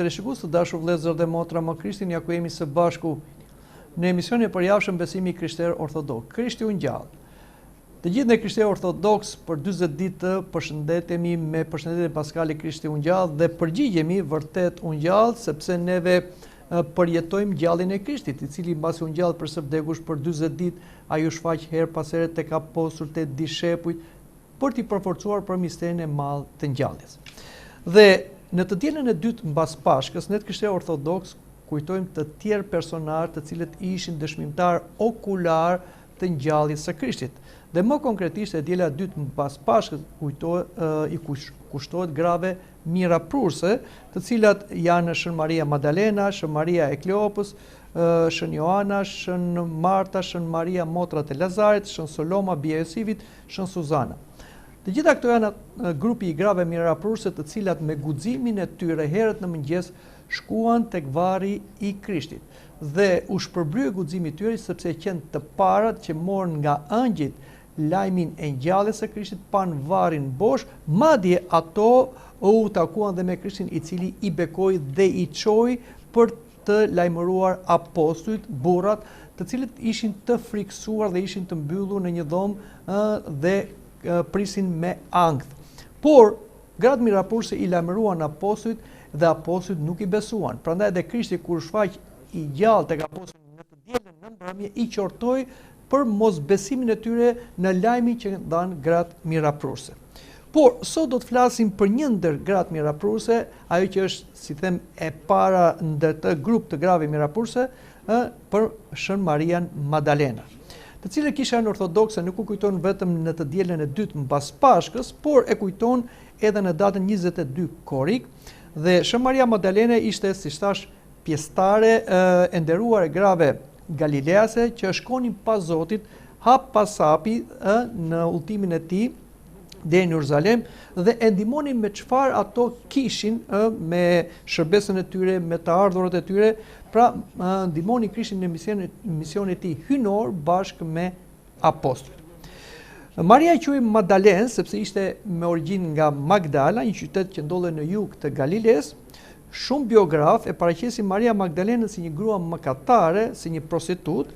teleshikues, të dashur vëllezër dhe motra me Krishtin, ja ku jemi së bashku në emisionin e përjavshëm Besimi i Krishterë Ortodoks. Krishti u ngjall. Të gjithë ne krishterë ortodoks për 40 ditë përshëndetemi me përshëndetjen paskale Krishti u ngjall dhe përgjigjemi vërtet u ngjall sepse neve përjetojmë ngjalljen e Krishtit, i cili mbasi u ngjall prej së vdekurish për 40 ditë, ai u shfaq herë pas here tek apostujt, te dishepujt, për t'i përforcuar për misterin e madh të ngjalljes. Dhe në të dielën e dytë mbas Pashkës, ne të krishterë ortodoks kujtojmë të tjerë personazhe të cilët ishin dëshmimtarë okularë të ngjalljes së Krishtit. Dhe më konkretisht e diela e dytë mbas Pashkës kujtohet i kushtohet grave miraprurëse, të cilat janë Shën Maria Madalena, Shën Maria e Kleopës, Shën Joana, Shën Marta, Shën Maria motrat e Lazarit, Shën Soloma bija e Josifit, Shën Suzana. Të gjitha këto janë grupi i grave miraprurëse të cilat me guximin e tyre herët në mëngjes shkuan tek varri i Krishtit. Dhe u shpërblye guximi i tyre sepse qenë të parat që morën nga ëngjëjt lajmin e ngjalljes së Krishtit, panë varrin bosh, madje ato u takuan dhe me Krishtin i cili i bekoi dhe i çoi për të lajmëruar apostujt, burrat, të cilët ishin të frikësuar dhe ishin të mbyllur në një dhomë dhe prisin me ankth. Por, Gratë miraprurëse i lajmëruan apostujt dhe apostujt nuk i besuan. Prandaj edhe Krishti kur u shfaq i gjallë tek apostujt në të dielën në mbrëmje i qortoi për mosbesimin e tyre në lajmin që dhanë gratë miraprurëse. Por sot do të flasim për një ndër gratë miraprurëse, ajo që është, si them, e para ndër të grup të grave miraprurëse, ë për Shën Marian Madalena, të cilën kisha jonë ortodokse nuk e kujton vetëm në të dielën e dytë mbas Pashkës, por e kujton edhe në datën 22 korrik, dhe Shën Maria Madalena ishte, siç thashë, pjesëtare e nderuar e grave galilease që shkonin pas Zotit hap pas hapi në udhëtimin e tij deri në Jeruzalem dhe e ndihmonin me çfarë ato kishin ë me shërbesën e tyre, me të ardhurat e tyre, pra ndihmonin Krishtin në misionin misionin e tij hyjnor bashkë me apostujt. Maria quhej Madalen sepse ishte me origjinë nga Magdala, një qytet që ndodhej në jug të Galilesë. Shumë biografë e paraqesin Maria Magdalenën si një grua mëkatare, si një prostitutë,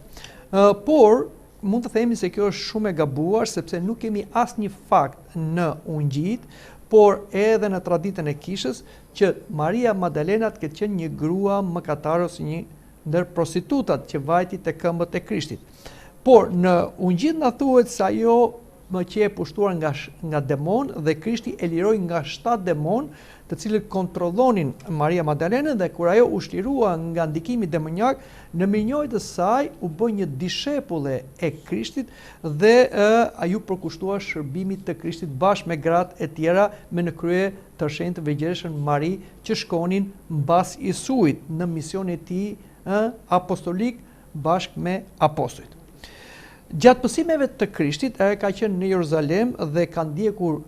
por Mund të themi se kjo është shumë e gabuar sepse nuk kemi asnjë fakt në ungjijtë, por edhe në traditën e kishës që Maria Madalena të ketë qenë një grua mëkatare ose një ndër prostitutat që vajti te këmbët e Krishtit. Por në ungjijtë na thuhet se ajo më qe e pushtuar nga nga demonë dhe Krishti e liroi nga shtatë demonë, të cilët kontrollonin Maria Madalenën dhe kur ajo u çlirua nga ndikimi demoniak, në mirënjohje të saj u bë një dishepulle e Krishtit dhe iu përkushtua shërbimit të Krishtit bashkë me gratë e tjera me në krye të shenjtë Virgjëreshën Mari që shkonin mbas Jisuit në misionin e tij apostolik bashkë me apostujt. Gjatë pësimeve të Krishtit, ajo ka qenë në Jeruzalem dhe ka ndjekur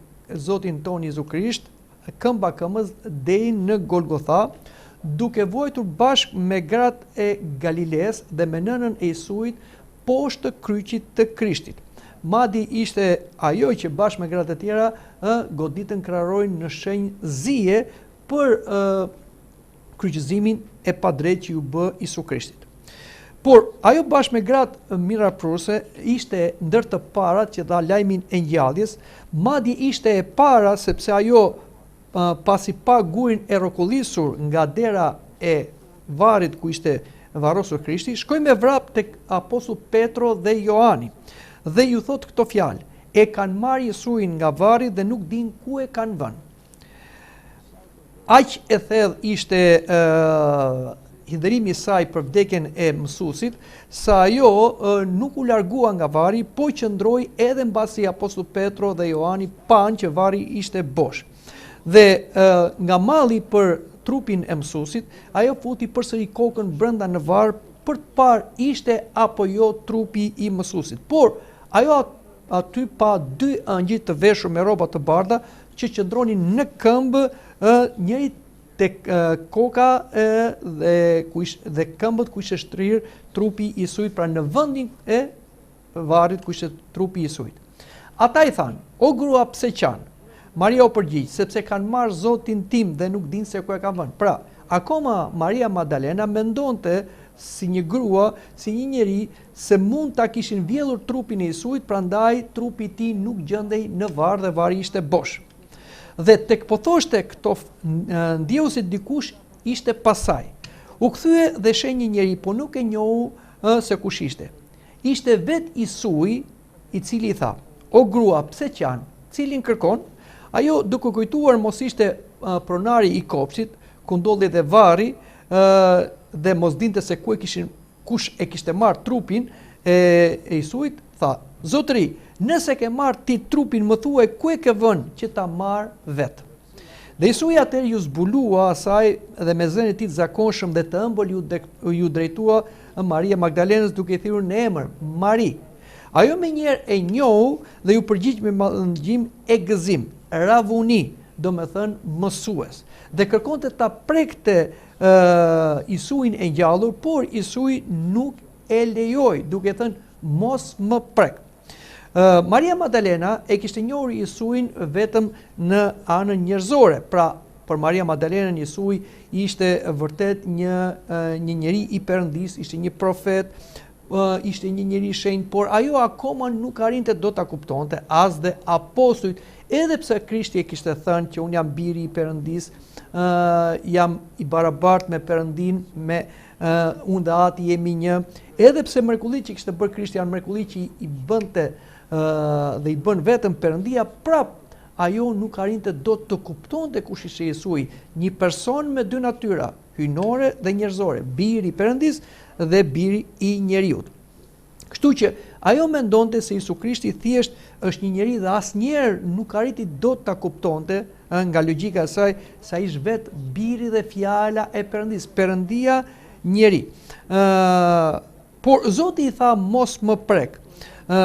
Zotin tonë Jezu Krisht këmba këmbës deri në Golgotha, duke vuajtur bashkë me gratë e Galilesë dhe me nënën e Jisuit poshtë kryqit të Krishtit. Madje ishte ajo që bashkë me gratë e tjera ë goditën kraharorin në shenjë zie për ë kryqëzimin e padrejtë që iu bë Jisu Krishtit. Por ajo bashkë me gratë miraprurëse ishte ndër të parat që dha lajmin e ngjalljes, madje ishte e para sepse ajo pasi pa gurin e rrokullisur nga dera e varrit ku ishte varrosur Krishti, shkoi me vrap tek apostull Petro dhe Joani dhe iu thotë këto fjalë: E kanë marrë Jesuin nga varri dhe nuk dinë ku e kanë vënë. Aq e thellë ishte hidhërimi i saj për vdekjen e mësuesit, sa ajo nuk u largua nga varri, po qëndroi edhe mbasi apostull Petro dhe Joani panë që varri ishte bosh. Dhe nga malli për trupin e mësuesit, ajo futi përsëri kokën brenda në varr për të parë ishte apo jo trupi i mësuesit. Por ajo aty pa dy ëngjëj të veshur me rroba të bardha që qëndronin në këmbë ë njëri tek koka e, dhe ku ish, dhe këmbët ku ishte shtrirë trupi i Jisuit, pra në vendin e varrit ku ishte trupi i Jisuit. Ata i thanë, o grua pse qan? Maria u përgjigj, sepse kanë marrë Zotin tim dhe nuk dinë se ku e kanë vënë. Pra, akoma Maria Madalena mendonte si një grua, si një njeri, se mund ta kishin vjedhur trupin e Jisuit, prandaj trupi i tij nuk gjendej në varr dhe varri ishte bosh. Dhe tek po thoshte këto, ndjeu se dikush ishte pas saj. U kthye dhe sheh një njeri, po nuk e njohu se kush ishte. Ishte vetë Jisui i cili i tha, O grua, pse qan? Cilin kërkon? Ajo, duke kujtuar mos ishte pronari i kopshtit, ku ndodhej dhe varri, dhe mos dinte se ku e kishin kush e kishte marrë trupin e Jisuit, tha, Zotëri, nëse ke marrë ti trupin, më thuaj ku e ke vënë që ta marr vetë. Dhe Jisui atëherë iu zbulua asaj dhe me zërin e tij të zakonshëm dhe të ëmbël iu, iu drejtua Maria Magdalenës duke i thirrur në emër, Mari. Ajo menjëherë e njohu dhe iu përgjigj me mallëngjim e gëzim, Ravuni, domethënë mësues. Dhe kërkonte ta prekte uh, Jisuin e ngjallur, por Jisui nuk e lejoi, duke thënë mos më prek. Maria Madalena e kishte njohur Jisuin vetëm në anën njerëzore, pra për Maria Madalenën Jisui ishte vërtet një një njeri i Perëndisë, ishte një profet, ishte një njeri i shenjtë, por ajo akoma nuk arrinte dot ta kuptonte as dhe apostujt, edhe pse Krishti e kishte thënë që unë jam biri i Perëndisë, jam i barabartë me Perëndinë, me unë dhe Ati jemi një, edhe pse mrekullitë që kishte bërë Krishti janë mrekulli që i bënte dhe i bën vetëm Perëndia, prap ajo nuk arrinte dot të kuptonte kush ishte Jisui, një person me dy natyra, hyjnore dhe njerëzore, biri i Perëndisë dhe biri i njeriut. Kështu që ajo mendonte se Jisu Krishti thjesht është një njeri dhe asnjëherë nuk arriti dot ta kuptonte nga logjika e saj se ai është vetë biri dhe fjala e Perëndisë, Perëndia njeri. Ë por Zoti i tha mos më prek. Ë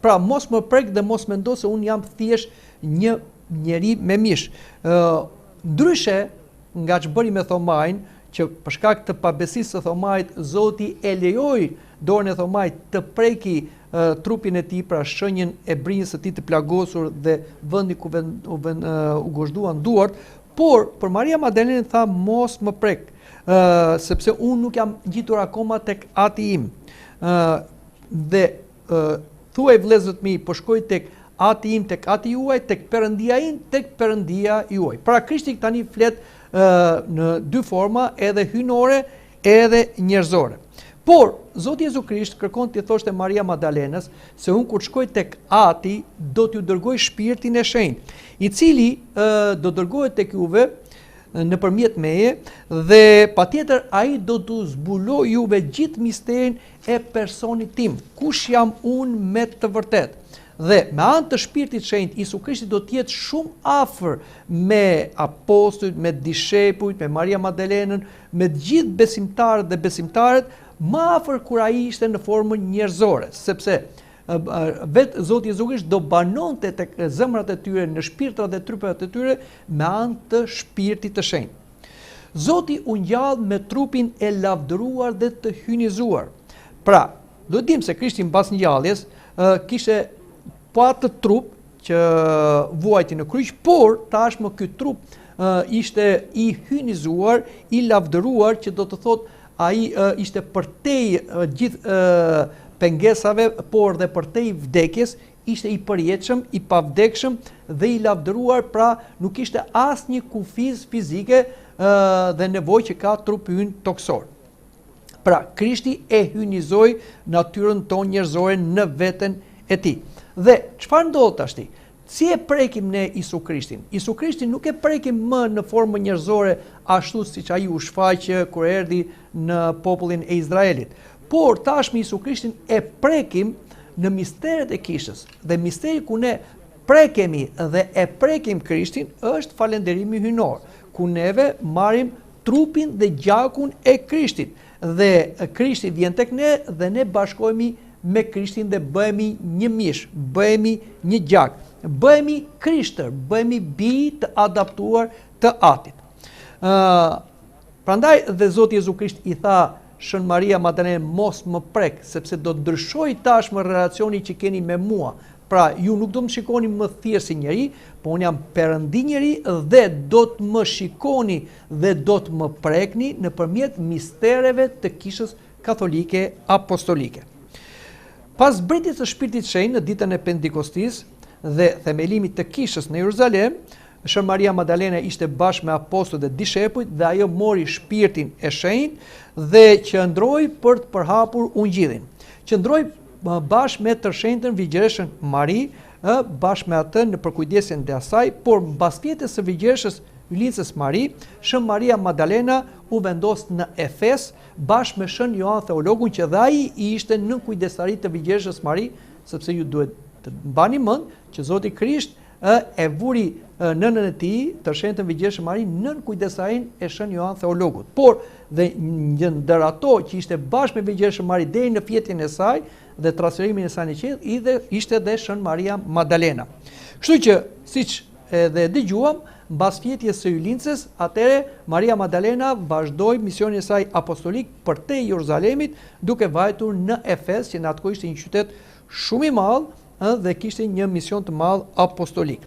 pra mos më prek dhe mos mendo se unë jam thjesht një njeri me mish. Ë ndryshe nga ç'bëri me Thomain, që për shkak të pabesisë së Thomait, Zoti e lejoi dorën e Thomait të preki trupin e tij, pra shenjën e brinjës së tij të plagosur dhe vendin ku vend, u, vend, u gozhduan duart, por për Maria Magdalenën tha mos më prek, ë sepse unë nuk jam ngjitur akoma tek ati im. ë dhe Thuaj vëllezërve të mi, po shkoj tek Ati im, tek Ati juaj, tek Perëndia im, tek Perëndia juaj. Pra Krishti tani flet në dy forma, edhe hyjnore, edhe njerëzore. Por Zoti Jezu Krisht kërkon t'i thoshte Maria Madalenës se unë kur shkoj tek Ati do t'ju dërgoj Shpirtin e Shenjtë, i cili do dërgohet tek juve nëpërmjet meje dhe patjetër ai do t'u zbulojë juve gjithë misterin e personit tim, kush jam unë me të vërtetë. Dhe me anë të Shpirtit Shenjt, Jisu Krishti do të jetë shumë afër me apostujt, me dishepujt, me Maria Magdalenën, me të gjithë besimtarët dhe besimtaret, më afër kur ai ishte në formën njerëzore, sepse vetë Zoti Jezu Krisht do banonte tek zemrat e tyre, në shpirtrat dhe trupat e tyre me anë të Shpirtit të Shenjtë. Zoti u ngjall me trupin e lavdëruar dhe të hyjnizuar. Pra, duhet të dimë se Krishti mbas ngjalljes kishte po atë trup që vuajti në kryq, por tashmë ky trup ishte i hyjnizuar, i lavdëruar, që do të thotë ai ishte përtej gjithë pengesave, por dhe përtej vdekjes, ishte i përjetshëm, i pavdekshëm dhe i lavdëruar, pra nuk kishte asnjë kufizë fizike dhe nevojë që ka trupi ynë tokësor. Pra, Krishti e hyjnizoi natyrën tonë njerëzore në veten e tij. Dhe çfarë ndodh tashti? Si e prekim ne Jisu Krishtin? Jisu Krishtin nuk e prekim më në formën njerëzore ashtu siç ai u shfaq kur erdhi në popullin e Izraelit. Por tashmë Jisu Krishtin e prekim në misteret e kishës dhe misteri ku ne prekemi dhe e prekim Krishtin është falënderimi hyjnor, ku neve marrim trupin dhe gjakun e Krishtit dhe Krishti vjen tek ne dhe ne bashkohemi me Krishtin dhe bëhemi një mish, bëhemi një gjak, bëhemi krishtër, bëhemi bij të adoptuar të Atit. Ë Prandaj dhe Zoti Jezu Krisht i tha Shën Maria Madalenë mos më prek, sepse do të ndryshojë tashmë relacioni që keni me mua. Pra, ju nuk do më shikoni më thjesht si njeri, po unë jam perëndi njeri dhe do të më shikoni dhe do të më prekni nëpërmjet mistereve të Kishës Katolike Apostolike. Pas zbritjes së Shpirtit Shenjt në ditën e Pentikostisë dhe themelimit të Kishës në Jeruzalem, Shën Maria Madalena ishte bashkë me apostujt dhe dishepujt dhe ajo mori Shpirtin e Shenjtë dhe qëndroi për të përhapur Ungjillin. Qëndroi bashkë me Tërëshenjtën Virgjëreshën Mari, ë bashkë me atë në përkujdesjen e asaj, por mbas fjetjes së Virgjëreshës Hyjlindëses Mari, Shën Maria Madalena u vendos në Efes bashkë me Shën Joan Theologun që dhe ai ishte nën kujdestari të Virgjëreshës Mari, sepse ju duhet të mbani mend që Zoti Krisht ë e vuri nënën e tij, Tërëshenjtën Virgjëreshën Mari, nën kujdestarinë e Shën Joan Theologut. Por dhe një ndër ato që ishte bashkë me Virgjëreshën Mari deri në fjetjen e saj dhe transferimin e saj në qiell, idhe ishte dhe Shën Maria Madalena. Kështu që, siç edhe dëgjuam, mbas fjetjes së Hyjlindëses, atëherë Maria Madalena vazhdoi misionin e saj apostolik përtej Jeruzalemit, duke vajtur në Efes, që në atë kohë ishte një qytet shumë i madh, ë dhe kishte një mision të madh apostolik.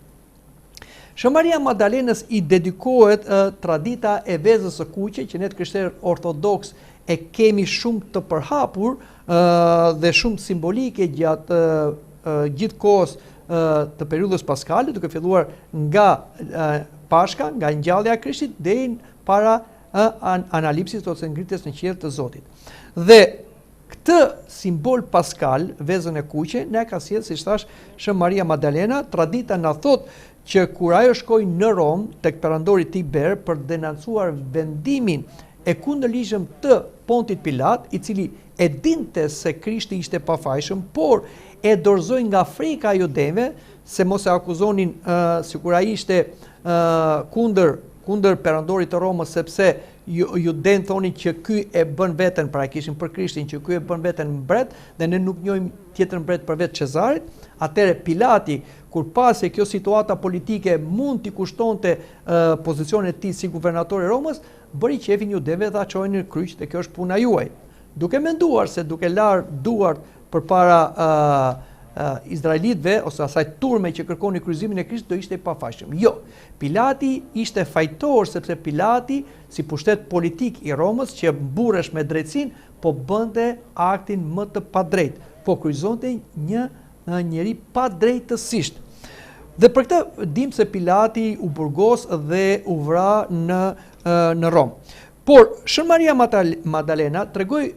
Shën Maria Madalenës i dedikohet ë, tradita e vezës së kuqe që ne të krishterët ortodoks e kemi shumë të përhapur ë dhe shumë simbolike gjatë ë, gjithë kohës ë, të periudhës paskale, duke filluar nga ë, Pashka, nga ngjallja e Krishtit deri para ë, analipsit ose ngritjes në qiell të Zotit. Dhe Këtë simbol paskal, vezën e kuqe, na e ka sjellë, siç thashë, Shën Maria Madalena, tradita na thotë që kur ajo shkoi në Romë tek perandori Tiber për të denoncuar vendimin e kundërligjshëm të Pontit Pilat, i cili e dinte se Krishti ishte pafajshëm, por e dorëzoi nga frika e judenjve se mos e akuzonin uh, sikur ai ishte uh, kundër kundër perandorit të Romës sepse Judenjtë thonin që ky e bën veten, pra e kishin për Krishtin që ky e bën veten mbret dhe ne nuk njohim tjetër mbret përveç Cezarit, atëherë Pilati kur pa se kjo situata politike mund t'i kushtonte pozicionin e tij si guvernator i Romës, bëri qejfin judenjve dhe çojeni në kryq dhe kjo është puna juaj. Duke menduar se duke larë duart përpara izraelitëve ose asaj turme që kërkonin kryqëzimin e Krishtit do ishte i pafajshëm. Jo. Pilati ishte fajtor sepse Pilati si pushtet politik i Romës që mburresh me drejtësinë, po bënte aktin më të padrejtë, po kryqëzonte një njeri padrejtësisht. Dhe për këtë dimë se Pilati u burgos dhe u vra në në Romë. Por Shën Maria Madalena tregoi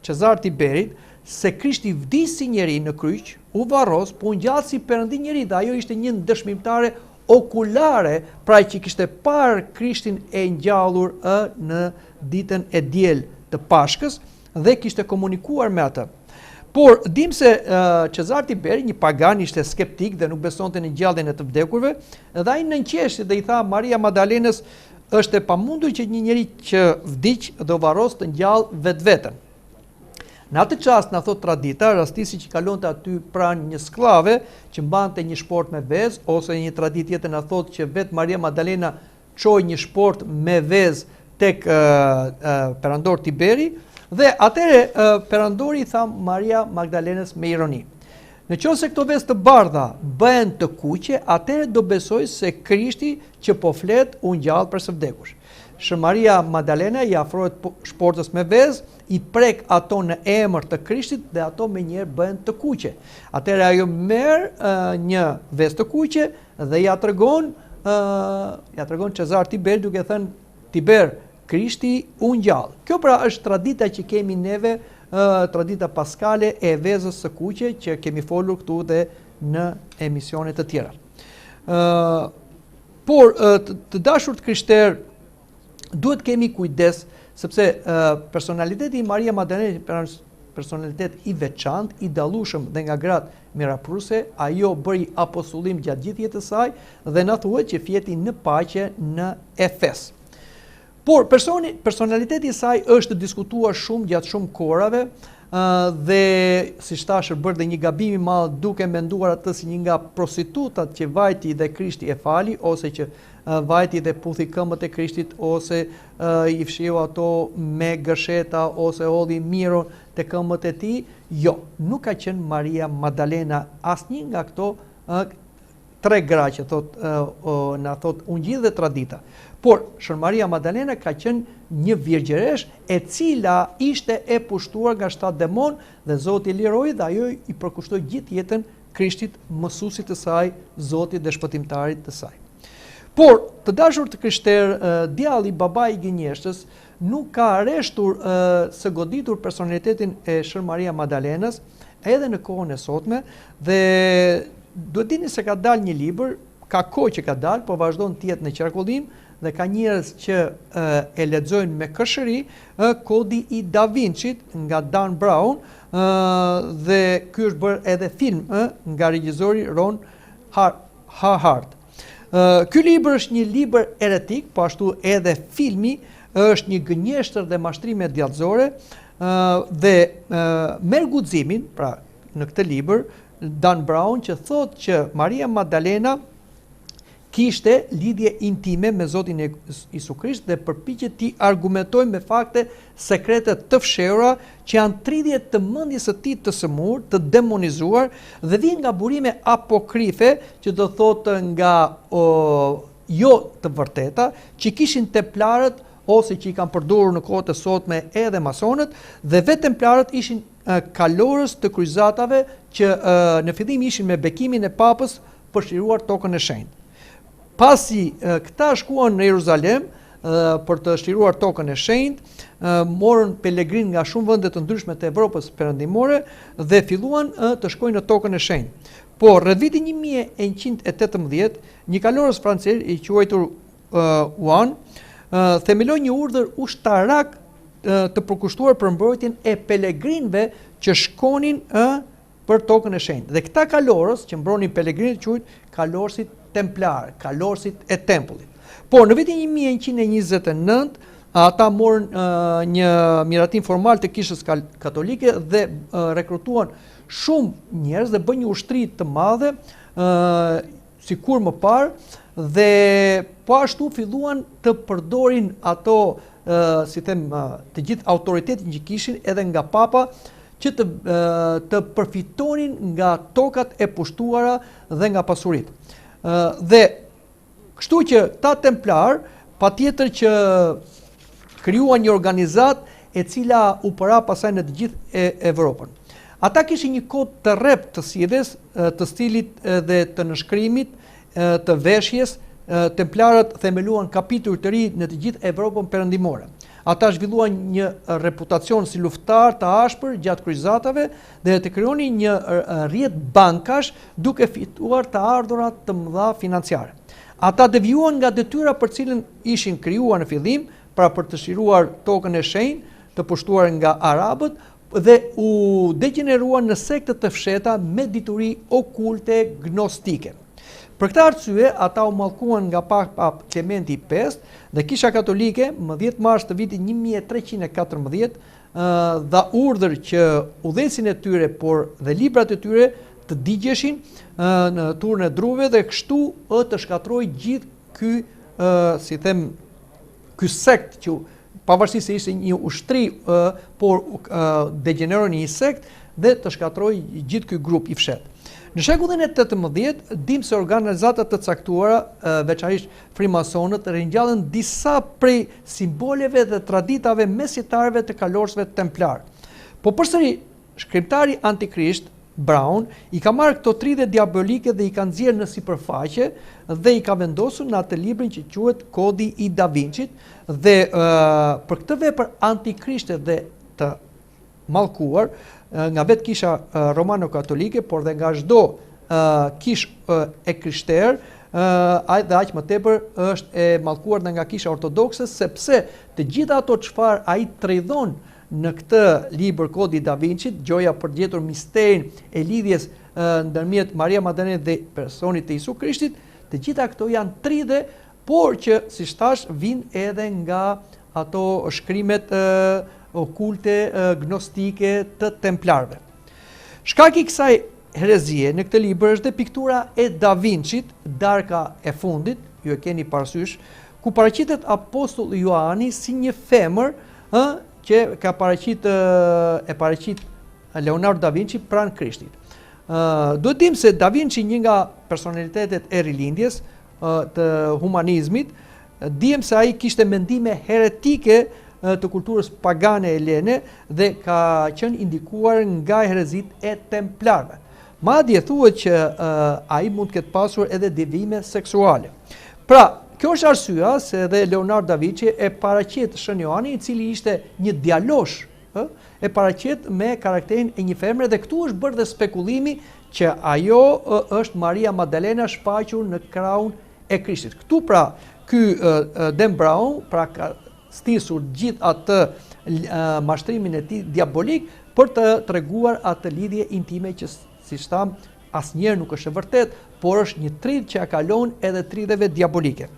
Cezar Tiberit se Krishti vdiq si njeri në kryq, u varros, po u ngjall si perëndi njeri dhe ajo ishte një dëshmimtare okulare, pra që kishte parë Krishtin e ngjallur ë në ditën e diel të Pashkës dhe kishte komunikuar me atë. Por dimë se Cezar Tiberi, një pagan, ishte skeptik dhe nuk besonte në ngjalljen e të vdekurve, dhe ai nënqeshi dhe i tha Maria Madalenës, është e pamundur që një njeri që vdiq dhe u varros të ngjallë vetveten. Në atë çast na thotë tradita, rastisi që kalonte aty pranë një skllave që mbante një shportë me vezë ose një traditë tjetër na thotë që vetë Maria Madalena çoi një shportë me vezë tek perandor Tiberi dhe atëherë perandori i tha Maria Magdalenës me ironi. Në qoftë se këto vezë të bardha bëhen të kuqe, atëherë do besoj se Krishti që po flet u ngjall prej së vdekurish. Shën Maria Madalena i afrohet shportës me vezë, i prek ato në emër të Krishtit dhe ato menjëherë bëhen të kuqe. Atëherë ajo merr një vezë të kuqe dhe ia tregon ia tregon Cezar Tiberit duke thënë Tiber, Krishti u ngjall. Kjo pra është tradita që kemi neve, tradita paskale e vezës së kuqe që kemi folur këtu dhe në emisione të tjera. Ë por të dashur të krishterë duhet kemi kujdes sepse personaliteti i Maria Magdalenës personalitet i veçantë, i dallueshëm dhe nga gratë miraprurëse, ajo bëri apostullim gjatë gjithë jetës saj dhe na thuhet që fjeti në paqe në Efes. Por personi, personaliteti i saj është diskutuar shumë gjatë shumë kohërave dhe siç thashë është bërë dhe një gabim i madh duke menduar atë si një nga prostitutat që vajti dhe Krishti e fali ose që vajti dhe puthi këmbët e Krishtit ose i fshiu ato me gërsheta ose hodhi miron te këmbët e tij, jo, nuk ka qenë Maria Madalena asnjë nga këto tre gra që thot na thot ungjilli dhe tradita. Por Shën Maria Madalena ka qenë një virgjëreshë e cila ishte e pushtuar nga shtatë demonë dhe Zoti e liroi dhe ajo i përkushtoi gjithë jetën Krishtit, mësuesit të saj, Zotit dhe shpëtimtarit të saj. Por, të dashur të krishterë, djalli, babai i gënjeshtrës, nuk ka reshtur së goditur personalitetin e Shën Maria Madalenës edhe në kohën e sotme dhe duhet dini se ka dalë një libër, ka kohë që ka dalë, po vazhdon të jetë në qarkullim dhe ka njerëz që e lexojnë me kërshëri, Kodi i Da Vinçit nga Dan Brown dhe ky është bërë edhe film nga regjizori Ron Howard. Ky libër është një libër heretik, po ashtu edhe filmi është një gënjeshtër dhe mashtrime djallëzore dhe merr guximin, pra në këtë libër Dan Brown që thotë që Maria Magdalena kishte lidhje intime me Zotin Jisu Krisht dhe përpiqet t'i argumentojë me fakte sekrete të fshehura që janë tridhje të mendjes së tij të sëmurë, të demonizuar dhe vijnë nga burime apokrife, që do thotë nga o, jo të vërteta, që kishin templarët ose që i kanë përdorur në kohët e sotme edhe masonët dhe vetë templarët ishin kalorës të kryqëzatave që në fillim ishin me bekimin e papës për çliruar tokën e shenjtë. Pasi këta shkuan në Jeruzalem për të çliruar tokën e shenjtë, morën pelegrinë nga shumë vende të ndryshme të Evropës Perëndimore dhe filluan të shkojnë në tokën e shenjtë. Por rreth vitit 1118, një kalorës francez i quajtur Uan themeloi një urdhër ushtarak të përkushtuar për mbrojtjen e pelegrinëve që shkonin për tokën e shenjtë. Dhe këta kalorës që mbronin pelegrinët quhen kalorësit templarë, kalorësit e tempullit. Por në vitin 1129 ata morën një miratim formal të kishës katolike dhe rekrutuan shumë njerëz dhe bënë një ushtri të madhe si kurrë më parë dhe po ashtu filluan të përdorin ato si them të gjithë autoritetin që kishin edhe nga papa që të të përfitonin nga tokat e pushtuara dhe nga pasuritë. Dhe kështu që këta templarë patjetër që krijuan një organizatë e cila u përhap pastaj në të gjithë e Evropën. Ata kishin një kod të rreptë të sjelljes, të stilit dhe të nënshkrimit, të veshjes, templarët themeluan kapituj të ri në të gjithë Evropën Perëndimore. Ata zhvilluan një reputacion si luftëtarë të ashpër gjatë kryqëzatave dhe të krijonin një rrjet bankash duke fituar të ardhura të mëdha financiare. Ata devijuan nga detyra për cilën ishin krijuar në fillim, pra për të çliruar tokën e shenjtë të pushtuar nga arabët, dhe u degjeneruan në sekte të fshehta me dituri okulte gnostike. Për këtë arsye, ata u mallkuan nga Papa Klementi i V dhe Kisha Katolike më 10 mars të vitit 1314 dha urdhër që udhëheqësin e tyre, por dhe librat e tyre të digjeshin në turrën e druve dhe kështu të shkatërrohej gjithë ky, si them, ky sekt që pavarësisht se ishte një ushtri, por degjeneroi në një sekt dhe të shkatërrohej gjithë ky grup i fshehtë. Në shekullin e 18, dimë se organizata të caktuara, veçanërisht frimasonët, ringjallën disa prej simboleve dhe traditave mesjetarëve të kalorësve templarë. Po përsëri, Shkrimtari antikrisht, Brown, i ka marrë këto tridhje diabolike dhe i ka nxjerrë në sipërfaqe dhe i ka vendosur në atë librin që quhet Kodi i Da Vinçit dhe për këtë vepër antikrishte dhe të mallkuar nga vetë kisha romano-katolike, por dhe nga çdo kishë e krishterë, ai dhe aq më tepër është e mallkuar dhe nga kisha ortodokse sepse të gjitha ato çfarë ai tridhon Në këtë libër Kodi i Da Vinçit, gjoja për të gjetur misterin e lidhjes ndërmjet Maria Madalenë dhe personit të Jisu Krishtit, të gjitha këto janë tridhje, por që, siç thashë, vijnë edhe nga ato shkrimet okulte gnostike të templarëve. Shkak i kësaj herezie në këtë libër është dhe piktura e Da Vinçit, Darka e fundit, ju e keni parasysh, ku paraqitet apostull Joani si një femër, ë, që ka paraqit e paraqit Leonardo da Vinci pranë Krishtit. Ë, duhet dimë se da Vinci një nga personalitetet e rilindjes, të humanizmit, dihem se ai kishte mendime heretike të kulturës pagane helene dhe ka qenë i ndikuar nga herezitë e templarëve. Madje thuhet që ai mund të ketë pasur edhe devijime seksuale. Pra, kjo është arsyeja se edhe Leonardo da Vinci e paraqet Shën Joanin, i cili ishte një djalosh, ë, e paraqet me karakterin e një femre dhe këtu është bërë dhe spekulimi që ajo është Maria Madalena shfaqur në krahun e Krishtit. Këtu pra, ky Dan Brown, pra ka stisur gjithë atë mashtrimin e tij diabolik për të treguar atë lidhje intime që siç thamë asnjëherë nuk është e vërtetë, por është një tridh që ia kalon edhe tridheve diabolike.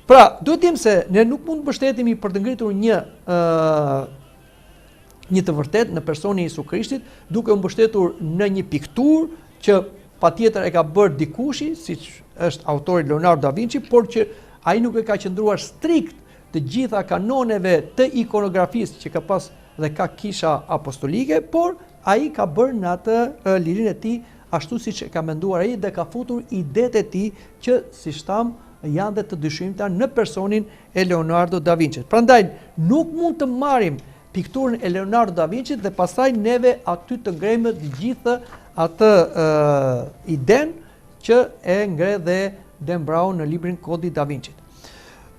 Pra, duhet dimë se ne nuk mund të mbështetemi për të ngritur një ë një të vërtetë në personin e Jezu Krishtit, duke u mbështetur në një pikturë që patjetër e ka bërë dikushi, siç është autori Leonardo da Vinci, por që ai nuk e ka qëndruar strikt të gjitha kanoneve të ikonografisë që ka pas dhe ka kisha apostolike, por ai ka bërë në atë lirinë e tij ashtu siç e ka menduar ai dhe ka futur idetë e tij që, siç thamë, janë dhe të dyshimta në personin e Leonardo da Vinci. Prandaj nuk mund të marrim pikturën e Leonardo da Vinci dhe pastaj neve aty të ngrejmë të gjithë atë idenë që e ngre dhe Dan Brown në librin Kodi Da Vinci.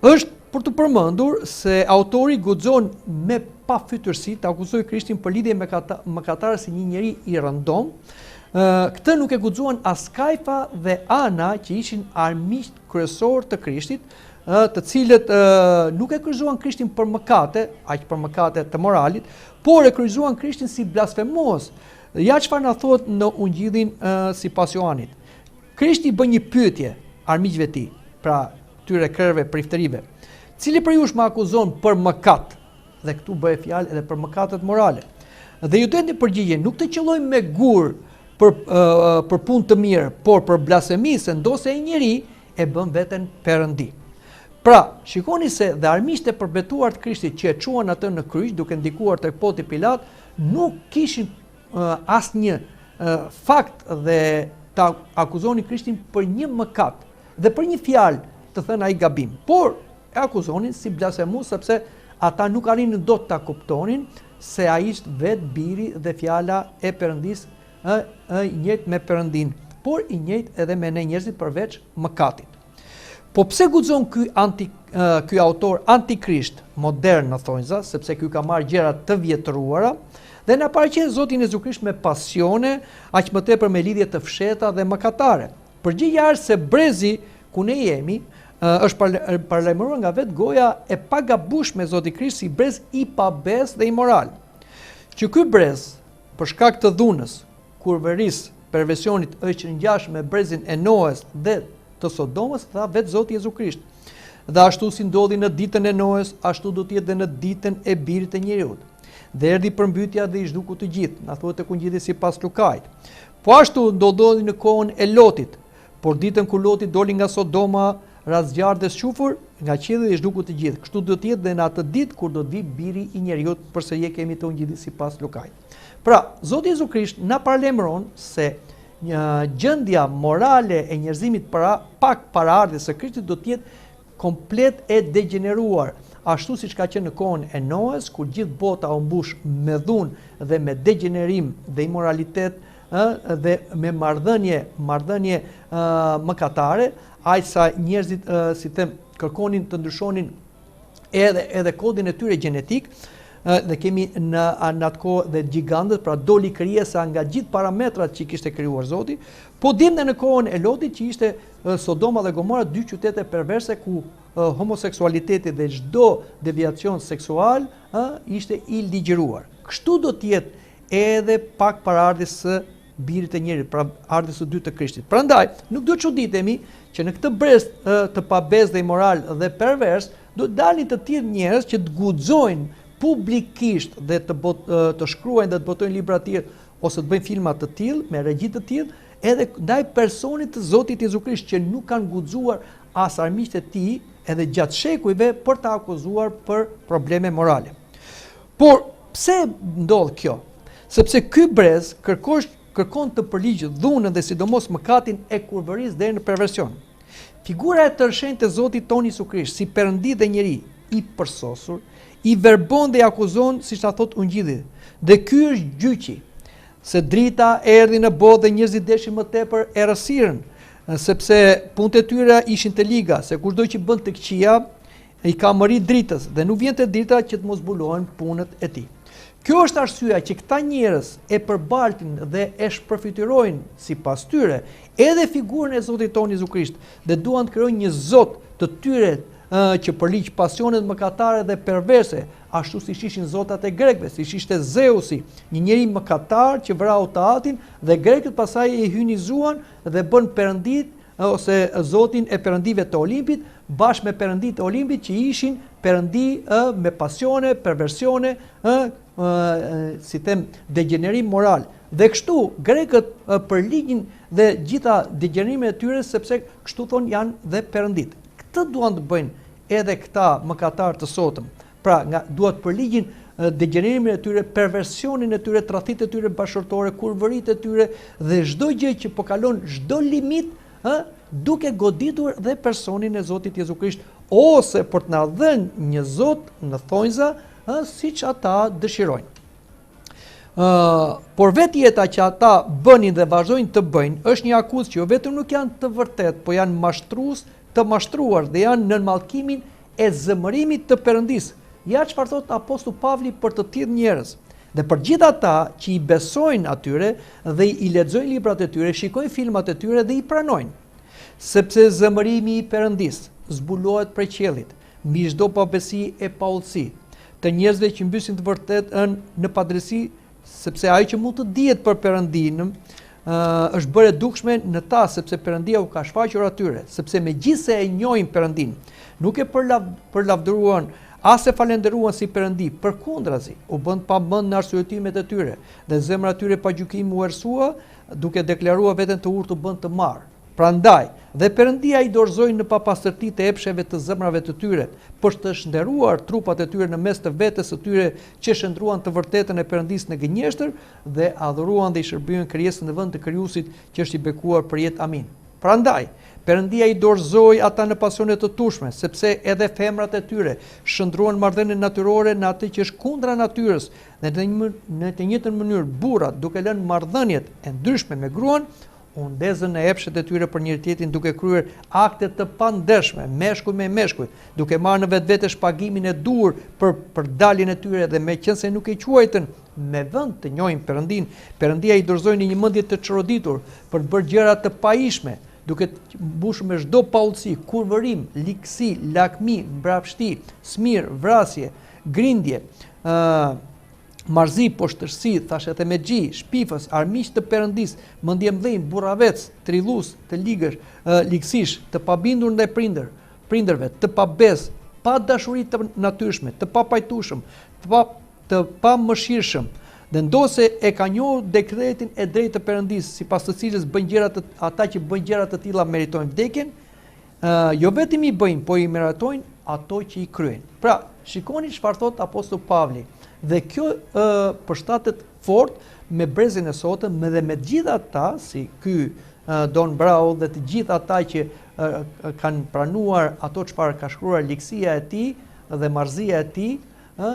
Është për të përmendur se autori guxon me pafytyrësi të akuzojë Krishtin për lidhje me mëkatarë si një njeri i rëndomtë. Këtë nuk e guxuan as Kajfa dhe Ana, që ishin armiqtë kryesorë të Krishtit, të cilët nuk e kryqëzuan Krishtin për mëkate, aq për mëkate të moralit, por e kryqëzuan Krishtin si blasfemues. Ja çfarë na thuhet në Ungjillin sipas Joanit. Krishti i bën një pyetje armiqve të tij, pra këtyre krerëve priftërive. Cili prej jush më akuzon për mëkat? Dhe këtu bëhej fjalë edhe për mëkatet morale. Dhe judenjtë përgjigjen, nuk të qëllojmë me gur për për punë të mirë, por për blasfemi se ndonëse je njeri e bën veten perëndi. Pra, shikoni se dhe armiqtë e përbetuar të Krishtit që e çuan atë në kryq duke ndikuar tek Ponti Pilat, nuk kishin asnjë fakt dhe ta akuzonin Krishtin për një mëkat dhe për një fjalë të thënë ai gabim. Por e akuzonin si blasfemues sepse ata nuk arrinin dot ta kuptonin se ai ishte vetë biri dhe fjala e Perëndisë, ë, ë i njëjtë me Perëndinë, por i njëjtë edhe me ne njerëzit përveç mëkatit. Po pse guxon ky anti ky autor antikrisht modern në thonjza, sepse ky ka marrë gjëra të vjetruara dhe na paraqet Zotin Jezu Krisht me pasione, aq më tepër me lidhje të fshehta dhe mëkatare. Përgjigja është se brezi ku ne jemi është paralajmëruar nga vetë goja e pagabueshme e Zotit Krisht si brez i pabesë dhe imoral. Që ky brez, për shkak të dhunës, kurvërisë, perversionit është i ngjashëm me brezin e Noes dhe të Sodomës, tha vetë Zoti Jezu Krisht. Dhe ashtu si ndodhi në ditën e Noes, ashtu do të jetë dhe në ditën e Birit të Njeriut. Dhe erdhi përmbytja dhe i zhduku të gjithë, na thuhet tek Ungjilli sipas Lukait. Po ashtu ndodhi në kohën e Lotit, por ditën kur Loti doli nga Sodoma, ra zjarr dhe squfur nga qielli dhe i zhduku të gjithë. Kështu do të jetë dhe në atë ditë kur do të vijë Biri i Njeriut, përsëri e kemi te Ungjilli sipas Lukait. Pra, Zoti Jezu Krisht na paralajmëron se një gjendja morale e njerëzimit para pak para ardhjes së Krishtit do të jetë komplet e degjeneruar, ashtu siç ka qenë në kohën e Noes, kur gjithë bota u mbush me dhunë dhe me degjenerim dhe imoralitet, ë dhe me marrëdhënie, marrëdhënie ë mëkatare, aq sa njerëzit ë si them kërkonin të ndryshonin edhe edhe kodin e tyre gjenetik dhe kemi në në atë kohë dhe gjigandët, pra doli krijesa nga gjithë parametrat që i kishte krijuar Zoti, po dimë dhe në kohën e Lotit që ishte Sodoma dhe Gomora dy qytete perverse ku homoseksualiteti dhe çdo deviacion seksual ë ishte i ligjëruar. Kështu do të jetë edhe pak para ardhjes së birit të njeriut, pra ardhjes së dytë të Krishtit. Prandaj, nuk duhet çuditemi që në këtë brez të pabesë dhe imoral dhe pervers, do të dalin të tillë njerëz që të guxojnë publikisht dhe të bot, të shkruajnë dhe të botojnë libra të tillë ose të bëjnë filma të tillë me regji të tillë, edhe ndaj personit të Zotit Jezu Krisht që nuk kanë guxuar. as armiqtë e tij edhe gjatë shekujve për ta akuzuar për probleme morale. Por pse ndodh kjo? Sepse ky brez kërkosh, kërkon të përligjë dhunën dhe sidomos mëkatin e kurvërisë deri në perversion. Figura e tërëshenjtë e Zotit tonë Jisu Krisht, si perëndi dhe njeri, i përsosur, i verbon dhe i akuzon, siç na thotë Ungjilli. Dhe ky është gjyqi, se drita erdhi në botë dhe njerëzit deshin më tepër errësirën, sepse punët e tyre ishin të liga, se kushdo që bën të këqija, i ka mëri dritës dhe nuk vjen te drita që të mos zbulohen punët e tij. Kjo është arsyeja që këta njerëz e përbaltin dhe e shpërfytyrojnë sipas tyre edhe figurën e Zotit tonë Jezu Krisht dhe duan të krijojnë një Zot të tyre që përligj pasionet mëkatare dhe perverse, ashtu siç ishin zotat e grekëve, siç ishte Zeusi, një njeri mëkatar që vrau të atin dhe grekët pastaj e hyjnizuan dhe bënë perënditë ose zotin e perëndive të Olimpit, bashkë me perënditë e Olimpit që ishin perëndi ë me pasione, perversione, ë si them degjenerim moral. Dhe kështu grekët përligjin dhe gjitha degjenerimet e tyre sepse kështu thonë janë dhe perënditë. Këtë duan të bëjnë edhe këta mëkatarë të sotëm. Pra, nga duan të përligjin degjenerimin e tyre, perversionin e tyre, tradhtitë e tyre bashkëshortore, kurvëritë e tyre dhe çdo gjë që po kalon çdo limit, ë, duke goditur dhe personin e Zotit Jezu Krisht ose për të na dhënë një Zot në thonjza, ë, siç ata dëshirojnë. Ë, por vetë jeta që ata bënin dhe vazhdojnë të bëjnë është një akuzë që jo vetëm nuk janë të vërtetë, po janë mashtrues të mashtruar dhe janë nën mallkimin e zemërimit të Perëndisë. Ja çfarë thotë apostull Pavli për të tillë njerëz. Dhe për gjithë ata që i besojnë atyre dhe i lexojnë librat e tyre, shikojnë filmat e tyre dhe i pranojnë. Sepse zemërimi i Perëndisë zbulohet prej qiellit, mbi çdo pabesi e paudhësi, të njerëzve që mbysin të vërtetën në padrejtësi, sepse ajo që mund të dihet për Perëndinë është bërë e dukshme në ta, sepse Perëndia u ka shfaqur atyre, sepse megjithëse e njohin Perëndinë, nuk e përlav, përlavdëruan as e falënderuan si Perëndi, përkundrazi, u bënë pa mend në arsyetimet e tyre, dhe zemra e tyre pa gjykim u errësua, duke deklaruar veten të urtë u bënë të marrë. Prandaj, dhe Perëndia i dorëzoi në papastërti të epsheve të zemrave të tyre, për të shndërruar trupat e tyre në mes të vetes së tyre që shndërruan të vërtetën e Perëndisë në gënjeshtër dhe adhuruan dhe i shërbyen krijesës në vend të Krijuesit që është i bekuar përjetë. Amin. Prandaj, Perëndia i dorëzoi ata në pasione të turpshme, sepse edhe femrat e tyre shndërruan marrëdhënien natyrore në atë që është kundra natyrës, dhe në të njëjtën mënyrë burrat, duke lënë marrëdhëniet e ndryshme me gruan, u ndezën në epshet e tyre për njëri-tjetrin duke kryer akte të pandershme, meshkuj me meshkuj, duke marrë në vetvete shpagimin e duhur për përdaljen e tyre dhe meqenëse nuk e quajtën me vend të njohin Perëndinë, Perëndia i dorëzoi në një mendje të çoroditur për të bërë gjëra të pahijshme, duke mbushur me çdo paudhësi, kurvërim, ligësi, lakmi, mbrapshti, smirë, vrasje, grindje, ë marrëzi, poshtërsi, thashethemexhi, shpifës, armiq të Perëndisë, mendjemëdhenj, burravecë, trillues, të ligësh, ligësish, të pabindur ndaj prindër, prindërve, të pabesë, pa dashuri të natyrshme, të papajtueshëm, të pa të pamëshirshëm. Dhe ndonëse e kanë njohur dekretin e drejtë të Perëndisë, sipas të cilës bëjnë gjëra të ata që bëjnë gjëra të tilla meritojnë vdekjen, jo vetëm i bëjnë, po i miratojnë ato që i kryejnë. Pra, shikoni çfarë thotë apostull Pavli. Dhe kjo ë përshtatet fort me brezin e sotëm dhe me të gjithë ata si ky Don Brau dhe të gjithë ata që kanë pranuar ato çfarë ka shkruar ligësia e tij dhe marrëzia e tij, ë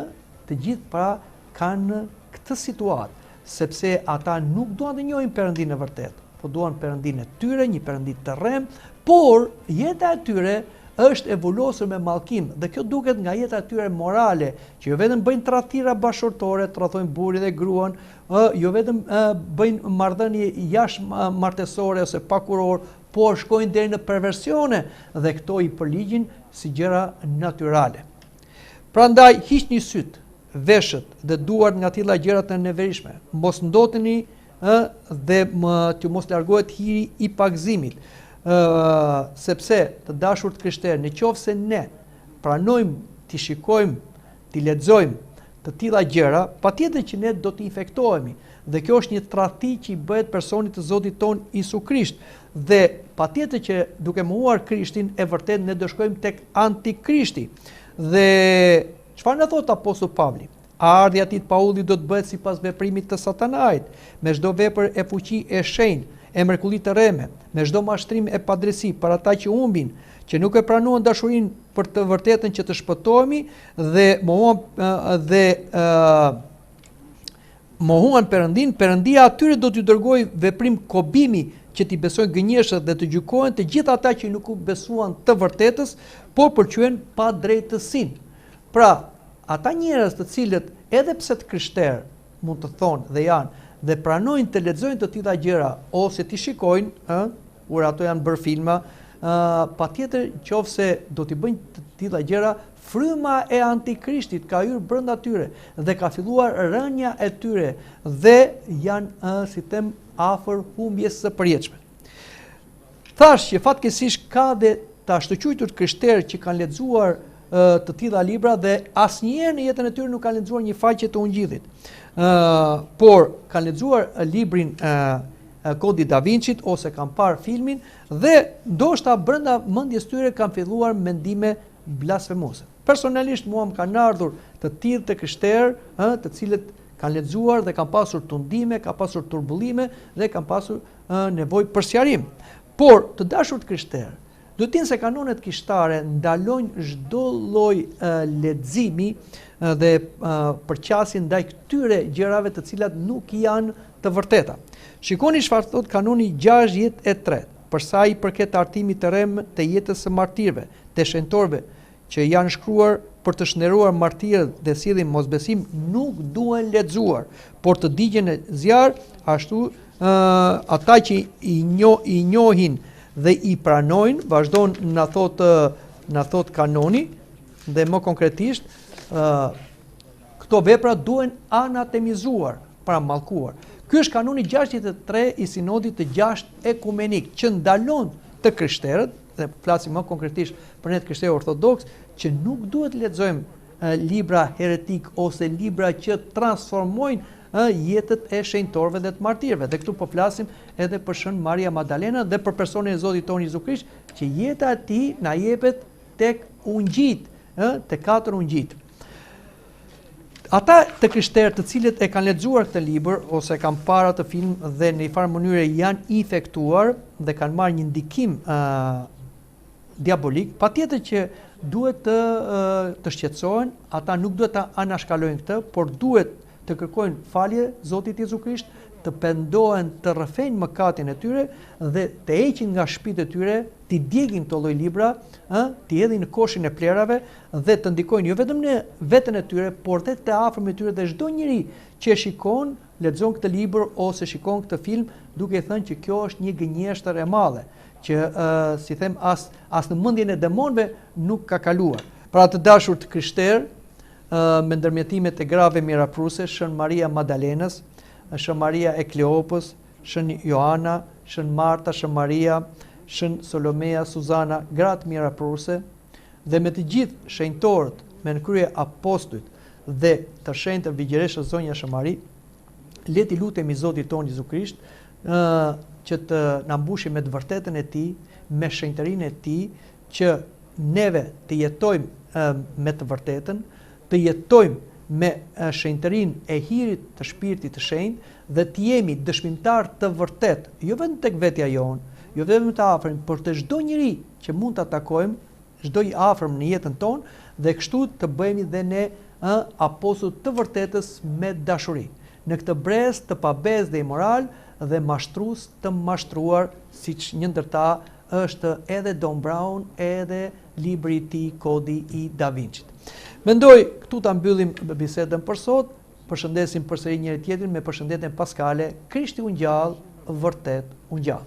të gjithë pra kanë këtë situatë, sepse ata nuk duan të njohin Perëndinë e vërtetë, po duan Perëndinë e tyre, një Perëndi të rremë, por jeta e tyre është e vulosur me mallkim dhe kjo duket nga jeta e tyre morale, që jo vetëm bëjnë tradhtira bashkëshortore, tradhtojnë burrin dhe gruan, ë jo vetëm ë, bëjnë marrëdhënie jashtë martesore ose pa kurorë, por shkojnë deri në perversione dhe këto i përligjin si gjëra natyrale. Prandaj hiqni sytë, veshët dhe duart nga tilla gjëra të neveritshme. Mos ndoteni ë dhe më t'ju mos largohet hiri i pagëzimit. Ë sepse të dashur të krishterë, në qoftë se ne pranojmë t'i shikojmë, t'i lexojmë të tilla gjëra, patjetër që ne do të infektohemi. Dhe kjo është një tradhti që i bëhet personit të Zotit tonë Jisu Krisht. Dhe patjetër që duke mohuar Krishtin e vërtetë ne do shkojmë tek antikrishti. Dhe çfarë na thotë apostull Pavli? Ardhja e atij të paudhit do të bëhet sipas veprimit të Satanait, me çdo vepër e fuqi e shenjë, e mrekulli të rreme, me çdo mashtrim e padrejtësi për ata që humbin, që nuk e pranuan dashurinë për të vërtetën që të shpëtohemi dhe mohuan dhe mohuan Perëndinë, Perëndia atyre do t'ju dërgojë veprim kobimi që t'i besojnë gënjeshtrës dhe të gjykohen të gjithë ata që nuk u besuan të vërtetës, por pëlqyen padrejtësinë. Pra, ata njerëz të cilët edhe pse të krishterë mund të thonë dhe janë dhe pranojnë të lexojnë të tilla gjëra ose t'i shikojnë, ë, kur ato janë bërë filma, ë, patjetër qoftë se do t'i bëjnë të tilla gjëra, fryma e antikrishtit ka hyrë brenda tyre dhe ka filluar rënia e tyre dhe janë, ë, si them, afër humbjes së përjetshme. Thashë që fatkeqësisht ka dhe të ashtuquajtur të krishterë që kanë lexuar të tilla libra dhe asnjëherë në jetën e tyre nuk kanë lexuar një faqe të Ungjillit. Ë, por kanë lexuar librin ë Kodi Da Vinçit ose kanë parë filmin dhe ndoshta brenda mendjes tyre kanë filluar mendime blasfemuese. Personalisht mua më kanë ardhur të tillë të krishterë, ë, të cilët kanë lexuar dhe kanë pasur tundime, kanë pasur turbullime dhe kanë pasur nevojë për sqarim. Por, të dashur të krishterë, duhet të dinë se kanonet kishtare ndalojnë çdo lloj leximi dhe përqasje ndaj këtyre gjërave të cilat nuk janë të vërteta. Shikoni çfarë thotë kanoni 63, për sa i përket hartimit të rremë të jetës së martirëve, të shenjtorëve, që janë shkruar për të çnderuar martirët dhe sjellin mosbesim nuk duhen lexuar, por të digjen në zjarr, ashtu ë ata që i njo, i njohin dhe i pranojnë, vazhdon na thotë na thotë kanoni dhe më konkretisht ë këto vepra duhen anatemizuar, pra mallkuar. Ky është kanoni 63 i sinodit të gjashtë ekumenik që ndalon të krishterët, dhe flasim më konkretisht për ne të krishterë ortodoks, që nuk duhet të lexojmë libra heretik ose libra që transformojnë jetët e shenjtorëve dhe të martirëve. Dhe këtu po flasim edhe për Shën Maria Madalena dhe për personin e Zotit tonë Jezu Krisht, që jeta e tij na jepet tek ungjijtë, ë, te katër ungjijtë. Ata të krishterë të cilët e kanë lexuar këtë libër ose kanë parë atë film dhe në një farë mënyre janë infektuar dhe kanë marrë një ndikim ë diabolik, patjetër që duhet të të shqetësohen, ata nuk duhet ta anashkalojnë këtë, por duhet të kërkojnë falje Zotit Jezu Krisht, të pendohen, të rrëfejnë mëkatin e tyre dhe të heqin nga shtëpitë e tyre, t'i djegin këto lloj libra, ë, t'i hedhin në koshin e plehrave dhe të ndikojnë jo vetëm në veten e tyre, por dhe të afërmit e tyre dhe çdo njeri që e shikon, lexon këtë libër ose shikon këtë film, duke i thënë që kjo është një gënjeshtër e madhe, që ë, si them as as në mendjen e demonëve nuk ka kaluar. Pra të dashur të krishterë, ë me ndërmjetimet e grave mirapruse, Shën Maria Madalenës, Shën Maria e Kleopës, Shën Joana, Shën Marta, Shën Maria, Shën Solomea, Suzana, gratë mirapruse, dhe me të gjithë shenjtorët me në krye apostujt dhe të shenjtën Virgjëreshën Zonja Shën Mari, le t'i lutemi Zotit tonë Jezu Krisht, ë që të na mbushi me të vërtetën e tij, me shenjtërinë e tij, që neve të jetojmë me të vërtetën, të jetojmë me shenjtërinë e hirit të Shpirtit të Shenjtë dhe të jemi dëshmimtarë të vërtetë, jo vetëm tek vetja jonë, jo vetëm të afërm, por te çdo njeri që mund ta takojmë, çdo i afërm në jetën tonë dhe kështu të bëhemi dhe ne ë apostuj të vërtetës me dashuri. Në këtë brez të pabesë dhe imoral dhe mashtrues të mashtruar, siç një ndër ta është edhe Don Brown edhe libri i tij Kodi i Da Vinçit. Mendoj këtu ta mbyllim bisedën për sot, përshëndesim përsëri njëri tjetrin me përshëndetjen paskale, Krishti u ngjall, vërtet u ngjall.